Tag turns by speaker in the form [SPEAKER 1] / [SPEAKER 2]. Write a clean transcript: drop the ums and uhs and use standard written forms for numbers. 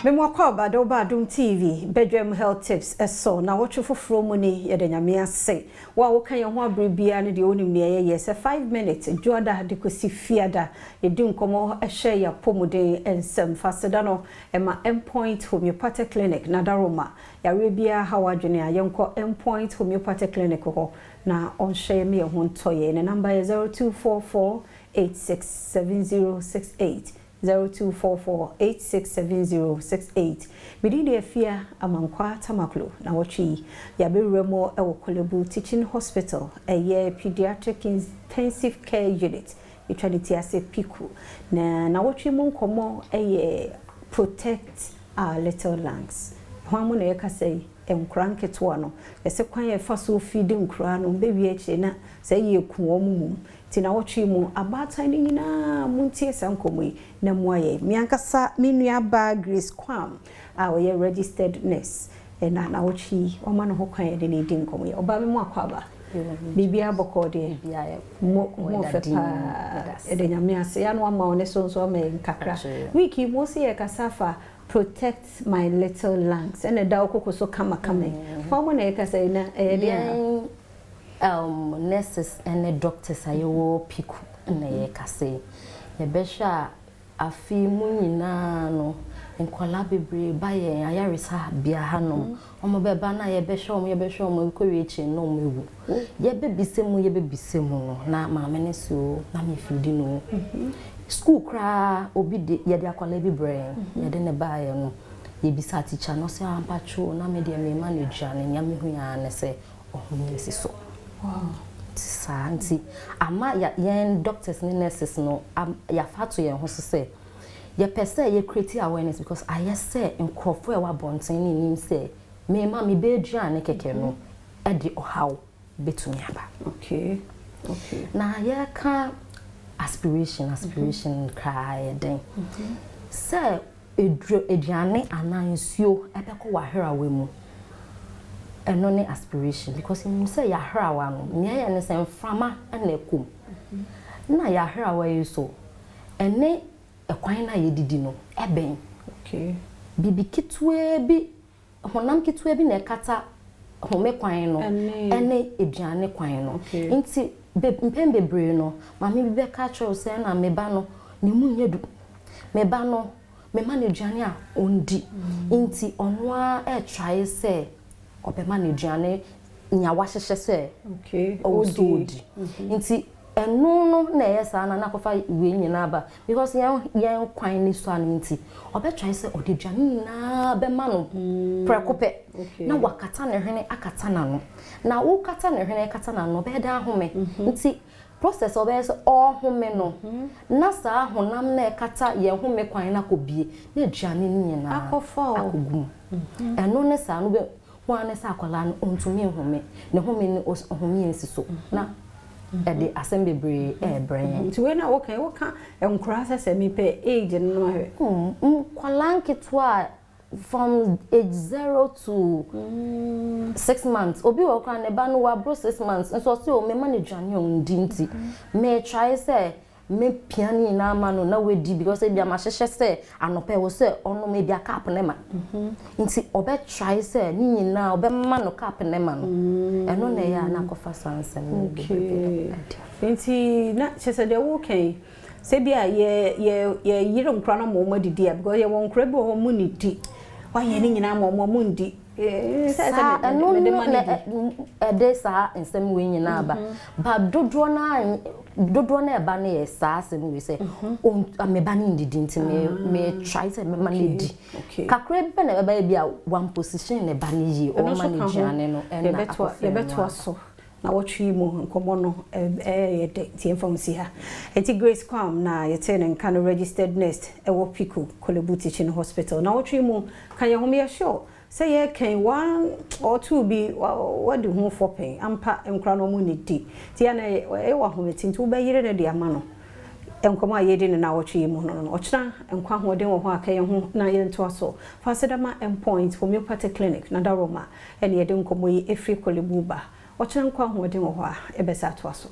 [SPEAKER 1] Mema wo akwaaba de wo ba Adom TV badwam health tips so nawɔtwe foforɔ mu ni. Yɛda Nyame ase. Wo a woka yɛn ho abere biara no deɛ wonim nea yɛyɛ sɛ 5 minutes dwoada de kɔsi fiada yɛdi nkɔmmɔ hwɛ yɛn apɔmuden nsɛm. Fa aseda no ma Endpoint Homeopathic Clinic na Daroma yareɛ biara ha w'adwene a yɛnkɔ Endpoint Homeopathic Clinic hɔ na ɔnhwɛ yɛn ma yɛn ho ntɔ yɛn. Ne number yɛ 0244 867068. 0244 867068 Me din de Afia Amankwaa Tamaklo Nawɔtwe yi yɛabɛwura mu wɔ Korle-Bu Teaching Hospital ɛyɛ Pediatric Intensive Care Unit yɛtwa ne ti ase PICU na nawɔtwe mu nkɔmmɔ yɛ Protect Our Little Lungs Hwan mu na yɛkasa yi? Nkoraa nketewa no yɛse kwan a yɛfa so feedi nkoraa no bɛwie akyire na sɛ yɛku wɔn mmom Nti nawɔtwe yi mu abaatan no nyinaa montie saa nkɔmmɔ yi na mmoa yɛn. Me ankasa me nua baa Grace Kwam a ɔyɛ registered nurse na nawɔtwe yi wama ne ho kwan yɛne no redi nkɔmmɔ yi. Ɔbaa me mu akwaaba. Biribiara bɔkɔɔ deɛ? Mo ho ɔfɛ paa. Yɛda Nyame ase. Yɛ a na wama wo ne so nso ama yɛn kakra. Week yi mu wo se yɛrekasa afa protect my little lungs ɛna ɛda wo koko so kamakama yi. Hwan mu na yɛkasa yi na ɛyɛ deɛn a?
[SPEAKER 2] Um nurses ne doctors a yɛwɔ PICU na yɛrekasa yi. Yɛbɛhwɛ a afe yi mu nyinaa no, nkwadaa bebree ba yɛn ayaresabea hanom. Wɔbɛba na yɛbɛhwɛ wɔn, yɛbɛhwɛ wɔn, ɛkɔwie akyire no na wɔawu. Yɛbɛbisa mu, yɛbɛbisa mu no, na maame no se o, na mefeedi no o. Sukuu koraa, obi de, yɛde akwadaa bi brɛɛ yɛn, yɛde no baeɛ no, yɛbisaa tikya no, ɔse ah mpakyɛw o, na me deɛ merema no aduane, nea mehui ara ne sɛ ɔhome asi so. Nti saa nti ama yɛn doctors ne nurses no yɛafa ato yɛn ho so sɛ yɛpɛ sɛ yɛ create awareness because ayɛ sɛ nkurɔfoɔ a ɛwɔ abɔnten no nnim sɛ mema me ba aduane kɛkɛ no de ɔhaw bɛtumi aba.
[SPEAKER 1] Okay. Okay.
[SPEAKER 2] Na yɛka aspiration aspiration koraa yɛ dɛn? Sɛ Aduro, aduane anaa nsuo bɛkɔ w'ahrawa mu. Ɛno ne aspiration because yɛnim sɛ y'ahrawa no, nea ɛyɛ ne sɛ mframa na ɛkɔ mu. Na y'ahrawa yi nso, ɛne ɛkwan no a yɛdidi no bɛn. Biribi ketewaa bi honam ketewa bi na ɛkata home kwan no ne aduane kwan no. Nti mpɛn bebree no, maame bi bɛka akyerɛ wo sɛ ɛna me ba no, ne mu nyɛ du. Me ba no, mema no aduane a ɔndi. Nti ɔno ara retrae sɛ ɔbɛma no aduane nea wahyehyɛ sɛ ɔwɔ sɛ ɔdi. Nti Ɛno no na ɛyɛ saa na na akɔfa wei nyinaa aba because yɛn yɛn kwan ne sua no nti ɔbɛ try sɛ ɔde aduane nyinaa bɛma no prɛko pɛ na wakata ne hwene akata n'ano na wokata ne hwene kata n'ano ɔbɛyɛ dɛn ahome nti process ɔbɛyɛ sɛ ɔrehome no na saa honam na ɛkata yɛn home kwan no akɔbie na aduane no nyinaa akɔgu mu ɛno ne saa no bɛ Ho ara ne sɛ akwadaa no ɔntumi nhome, ne home no ɔhome ansi so na ɛde asɛm bebree rebrɛ yɛn.
[SPEAKER 1] Nti wei na woka yi, woka nkwadaa sɛ sɛ mepɛ age no na mahwɛ.
[SPEAKER 2] Nkwadaa nketewa a from age zero to 6 months, obi wɔ hɔ koraa ne ba no waboro 6 months nso ɔse o mema no aduane a ɔndi nti me try sɛ mɛpia ne nyinaa ama no na wadi because ebia mahyehyɛ sɛ anɔpa ɛwɔ sɛ ɔnom ebia cup ne ma nti ɔbɛ try sɛ ne nyinaa ɔbɛma no cup ne ma no. Ɛno na ɛyɛ a na akɔfa saa nsɛm no bebrebe adi.
[SPEAKER 1] Nti na kyerɛ sɛ deɛ woka yi, sɛ bi a yɛ yɛ yɛyere nkora no ma wɔn adidi a, because yɛwɔ nkora bi wɔ hɔ wɔn nnidi, wayɛ ne nyinaa ma wɔn a wɔn nndi.
[SPEAKER 2] Saa ɛno no na ɛde saa nsɛm wei nyinaa ba. Ba dodoɔ no a dodoɔ no ɛba no yɛ saa asɛm wei sɛ me ba no ndidi nti me me try sɛ mɛma no adi. Kakra bi pɛ na ɛbɛba bi a one position ne ba no yie ɔma no aduane no ɛna akɔfra mu.
[SPEAKER 1] Yɛbɛtoa so na wɔtwe yi mu nkɔmmɔ no ɛyɛ dɛ nti yɛmfa wo nsi ha. Nti Grace Kwam na yɛtee ne nka no, registered nurse ɛwɔ PICU, Korle Bu Teaching Hospital. Na wɔtwe yi mu ka yɛn ho meyɛ sure sɛ yɛrekɛn one or two bi wadi ho fɔ pɛn ampa nkora no ɔmo nnidi nti yɛ na ɛyɛ wɔ ahomete nti wobɛyere no de ama no. Nkɔmmɔ a yɛredi no naawɔtwe yi mu no no ɔkyena nkwa ahoɔden wɔ hɔ a ka yɛn ho na yɛntoa so. Fa aseda ma Endpoint Homeopathic Clinic na Daroma ɛne yɛde nkɔmmɔ yi ɛfiri Korle Bu ba. Ɔkyena nkwa ahoɔden wɔ hɔ a yɛbɛsa atoa so.